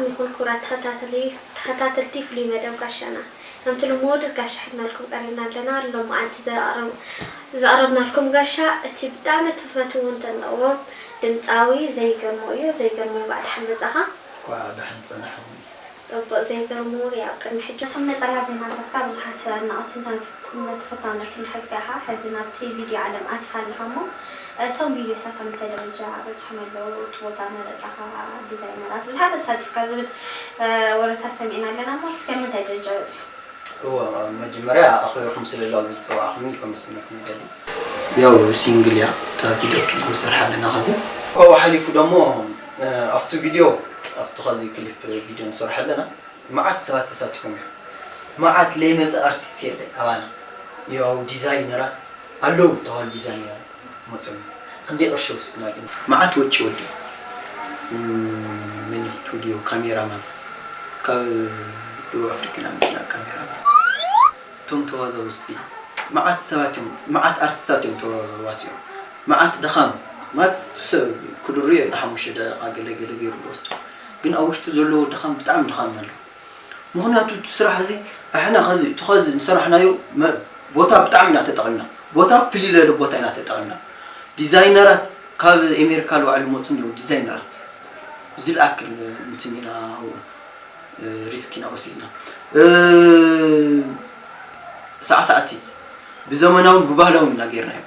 ይኹን ክቡራት ተኸታተሊ-፣ ተኸታተልቲ ፍሉይ መደብ ጋሻና፣ ከምቲ ልሙድ ጋሻ ሒዝናልኩም ቀሪብና ኣለና። ሎማዓንቲ ዘቕረብ-፣ ዘቕረብናልኩም ጋሻ እቲ ብጣዕሚ ትፈትውዎ እንተለዎ ድምፃዊ ዘይገርሞ እዩ። ዘይገርሞ፣ እንኳዕ ደሓን መጻኻ። እንኳዕ ደሓን ጸናሕኹም። ጽቡቕ፣ ዘይገርሞ፣ ያው ቅድሚ ሕጂ እቶም ነጸላ ዜማታትካ ብዙሓት ኣድናቖትን ተፈታውነትን ረኺብካ ኢኻ። ሕዚ ናብቲ ቪድዮ ዓለም ኣቲኻ ኣለኻ እሞ፣ እቶም ቪድዮታት ኣብ ምንታይ ደረጃ በጺሖም ኣለዉ? እቲ ቦታ መረጻኻ፣ ዲዛይነራት፣ ብዙሓት ኣሳቲፍካ ዝብል፣ እ፣ ወረታት ሰሚዕና ኣለና እሞ፣ እስከ ኣብ ምንታይ ደረጃ በጺሑ? እወ፣ መጀመርያ ኣኽቢርኩም ስለ ኣብዚ ዝጸዋዕኹምኒ ከመስግነኩም ይደሊ። ያው ሲንግል እያ እታ ቪድዮ ክሊፕ ንሰርሓ ኣለና። ኸዚ ካብኡ ሓሊፉ ደሞ፣ እ፣ ኣብቲ ቪድዮ፣ ኣብቲ ኸዚ ክሊፕ ቪድዮ ንሰርሖ ኣለና፣ መዓት ሰባት ተሳቲፎም እዮም። መዓት ለይመጸ ኣርቲስት የለ ኣባና። ያው ዲዛይነራት ኣለዉ፣ ተባህሉ ዲዛይነራት መጹ። ክንደይ ቅርሺ ወሲድና ግን መዓት ወጪ ወዲ። እም፣ መን ስቱዲዮ ካሜራማን ካብ ደቡብ ኣፍሪቃ ኢና መጺና ካሜራማን። እቶም ተዋዛውዝቲ መዓት ሰባት እዮም፣ መዓት ኣርቲስታት እዮም ተዋሲኦም። መዓት ድኻም፣ ማለት ሰብ ክድሩ እየ ንሓሙሽተ ደቂቓ ገለ ገለ ገይሩ ዝወስድ። ግን ኣብ ውሽጡ ዘለዎ ድኻም ብጣዕሚ ድኻም ኣሎ። ምኽንያቱ እቲ ስራሕ እዚ ኣሕና ኸዚ፣ እቲ ኸዚ ንሰራሕናዮ መ-፣ ቦታ ብጣዕሚ ኢና ተጠቒምና። ቦታ ፍልይ ዝበለ ቦታ ኢና ተጠቒምና። ዲዛይነራት ካብ ኣሜሪካ ልባዕሉ መፁ እኒኦ ዲዛይነራት። እዚ ልኣክል እንትን ኢና ኣብኡ፣ እ፣ ሪስክ ኢና ወሲድና። እ፣ ሳዕሳዕቲ ብዘመናውን ብባህላውን ኢና ጌርናዮ።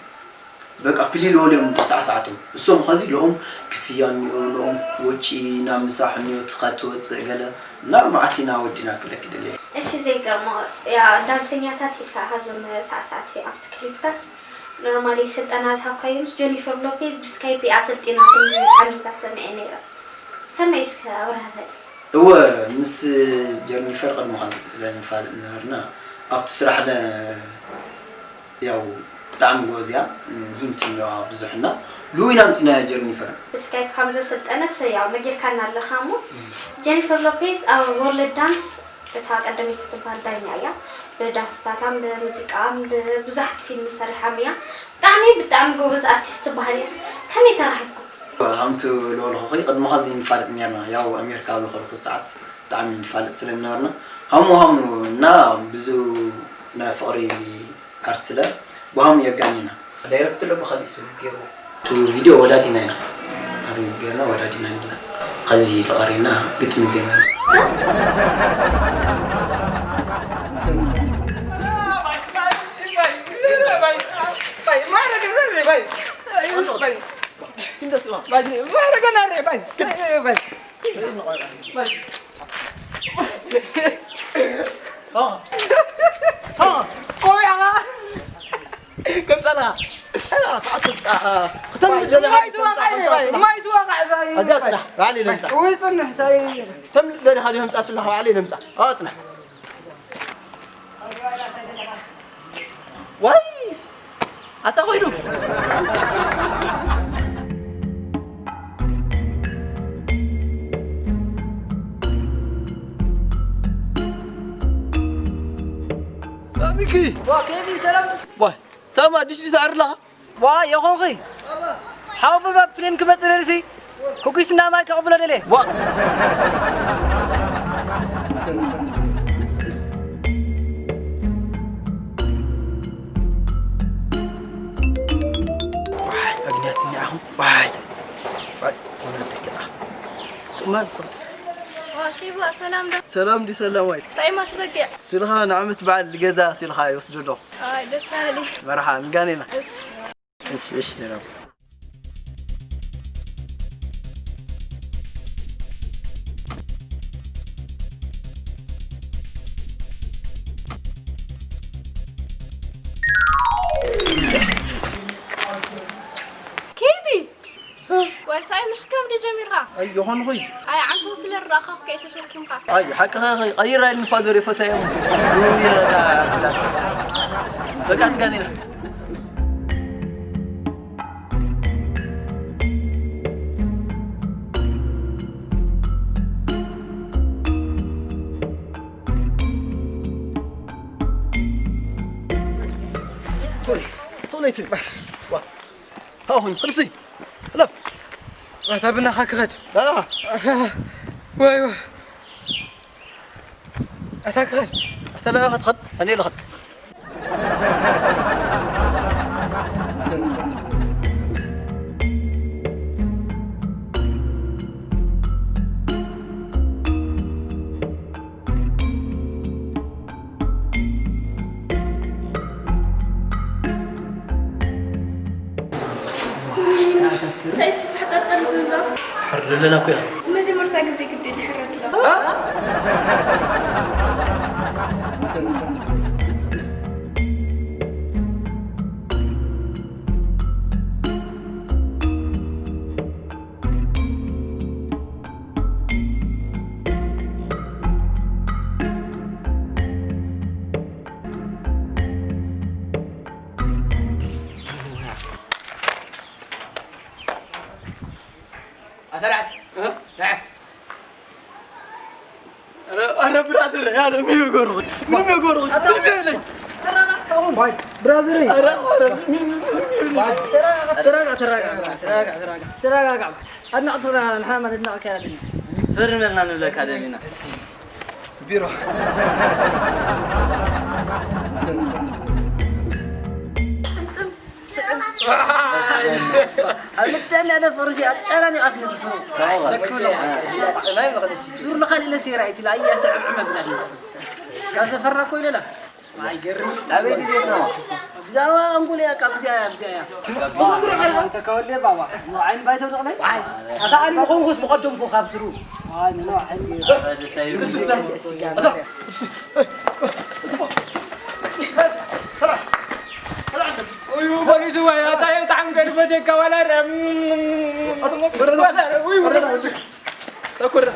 በቃ ፍልይ ዝበሉ እዮም ሳዕሳዕቶም። እሶም ኸዚ ለኦም ክፍያ እኒኦ፣ ለኦም ወጪ ናብ ምሳሕ እኒኦ፣ ትኸ-፣ ትወፅእ ገለ እና መዓት ኢና ወዲና ክብለኪ ደልየ። እሺ ዘይገርሞ፣ ያ፣ ዳንሰኛታት ኢልካ እዞም ሳዕሳዕቲ ኣብቲ ክሊፕካስ ኖርማሊ ስልጠና ዝሃብካዮም ምስ ጀኒፈር ሎፔዝ ብስካይፕ እያ ኣሰልጢናቶም ዝብል ሓበሬታ ሰሚዐ ነይረ። ከመይ እስከ ኣብርሃለይ? እወ፣ ምስ ጀኒፈር ቅድሚ ኸዚ ስለ ንፋለጥ ነበርና፣ ኣብቲ ስራሕ ለ-፣ ያው ብጣዕሚ ጎበዝ እያ፣ ሂንት እኒዋ ብዙሕ እና፣ ሉዊን ኣምፂናያ ጀኒፈር። ብስካይፕ ከም ዘሰልጠነት ያው ነጊርካና ኣለኻ እሞ፣ ጀኒፈር ሎፔዝ ኣብ ወርልድ ዳንስ እታ ቀዳመይቲ ትበሃል ዳኛ እያ። ብዳንስታታን ብሙዚቃን ብብዙሓት ፊልም ሰሪሓም እያ። ብጣዕሚ፣ ብጣዕሚ ጎበዝ ኣርቲስት ትበሃል እያ። ከመይ ተራኺብኩም? ከምቲ ዝበልኩኺ፣ ቅድሚ ኸዚ ንፋለጥ ኔርና። ያው ኣሜሪካ ኣብ ዝኸድኩ ሰዓት ብጣዕሚ ንፋለጥ ስለ ዝነበርና፣ ሃሙ ሃሙ እና ብዙ ናይ ፍቕሪ ኣርት ስለ ብሃሙ የጋኒና። ዳይረክት ኣሎ ብኻሊእ ሰብ ገይርዎ። እቲ ቪድዮ ወዳዲና ኢና። ኣብ ጌርና ወዳዲና ኢና። ኸዚ ተቐሪና ግጥምን ዜማን። ከምጻልካ። ሰዓት ከምጻ። ከተምልጥ ደለኻ ማይ ትወቃዕ ከምጻ። ማይ ትወቃዕ። እዚኣ ጽናሕ፣ ባዕለይ ለምጻ። ወይ ጽንሕ፣ ሳይ። ተምልጥ ደለኻ ድዩ ከምጻ ትለኻ፣ ባዕለይ ለምጻ። ኣዎ፣ ጽናሕ። ዋይ! ኣታ ኮይዱ። ሚኪ! ዋ፣ ኬቢ፣ ሰላም? ዋ፣ ታማ፣ ድሽ፣ ድሽ፣ ትዓርድ ኣለኻ? ዋ፣ የኾንኺ። ሓው ብባ ፕሌን ክመጽእ ደልሲ፣ ኩኪስና ማይ ከቕብሎ ደልየ። ዋ። ዋይ፣ ኣግኛትኒ ኣኹም። ዋይ። ዋይ፣ ወላ ደቂ ኣኹም። ስማል ሰው። ዋ፣ ኬባ፣ ሰላም ዶ? ሰላም ዲ ሰላም ዋይ። እንታይ እማ ትበግዕ? ስልኻ ንዓመት በዓል ገዛ ስልኻ ይወስዱ ኣለኹ። ኣይ፣ ደስ በሃሊ። መርሓ፣ ንጋኔና። እሺ። እሺ፣ እሺ፣ ሰላም። ኬቢ! ዋይ፣ እንታይ ምሽ ከምዲ ጀሚርካ? ኣይ፣ ይኾንኹይ። ኣይ፣ ዓንተው ስለ ረኣኻፍ ከይተሸኪምካ። ኣይ፣ ሓቅኻ ኸይ-፣ ቀይራ ኢልኒ ፋዘር የፈታዮም። ውይ፣ በቃ፣ በቃ፣ ንጋኔና። ሶለይቲ። ዋ። ሃው፣ ኽድሲ። እለፍ። ራታ ብናኻ ክኸድ። አ። ዋይ፣ ዋይ። ኣታ ክኸድ ኣታ ለኣ ክትኸድ ኣነ ልኸድ። እንታይ እቲ ፍሕጠርጠር ዝብሎ? ሕር ዘለና እኮ ኢና። መጀመርታ ግዜ ግዲ ድሕር ኣሎ። ኣታ ዳዕሲ፣ እ? ዳዕ። ኣረ፣ ኣረ ብራዘር፣ ያለ ምንም የጎረሁት፣ ምንም የጎረሁት፣ ምንም የለኝ። ስትረጋጋ አሁን። ዋይ፣ ብራዘር። ኣረ፣ ኣረ፣ ምንም፣ ምንም የለኝ። ዋይ፣ ተረጋጋ፣ ተረጋጋ፣ ተረጋጋ፣ ተረጋጋ፣ ተረጋጋ። ኣድናቂ ትብለና፣ ንሕና ማለት ኣድናቂ ከያድን። ፍርመልና ንብለካ ደሊና። እሺ። ቢሮ። ጥምጥም፣ ስዕም። ኣልተን ያለ ፈሩሲ ኣጨናኒቓት ንብሱ። ደክብሎ። ጸናይ መኸለች። ሱር ንኻሊእ ለሴራ ይትላ፣ ኣያ ስዕም ዕመ ብላት ንብሱ። ካብ ሰፈርና እኮ ይለላ። ኣይገርም። ኣበይ ግዜ ነው? ብዛዕባ ኣንጎል እያ፣ ካብ እዚኣ እያ፣ ብዚኣ እያ። ተካወለ ባባ፣ ዓይን ባይተው ደቕለይ? ኣይ፣ ኣታ ኣነ ምኾንኩስ ምቐደምኩ ካብ ስሩ። ኣይ፣ ኖ፣ ዓይን። ደስ ኣይብል። ወይ፣ ወይ፣ ወይ፣ ኣታ፣ ብጣዕሚ ገርመ ደካ ዋላ ረ-፣ ዋላ ረ-፣ ወይ፣ ወይ። ተኮረ።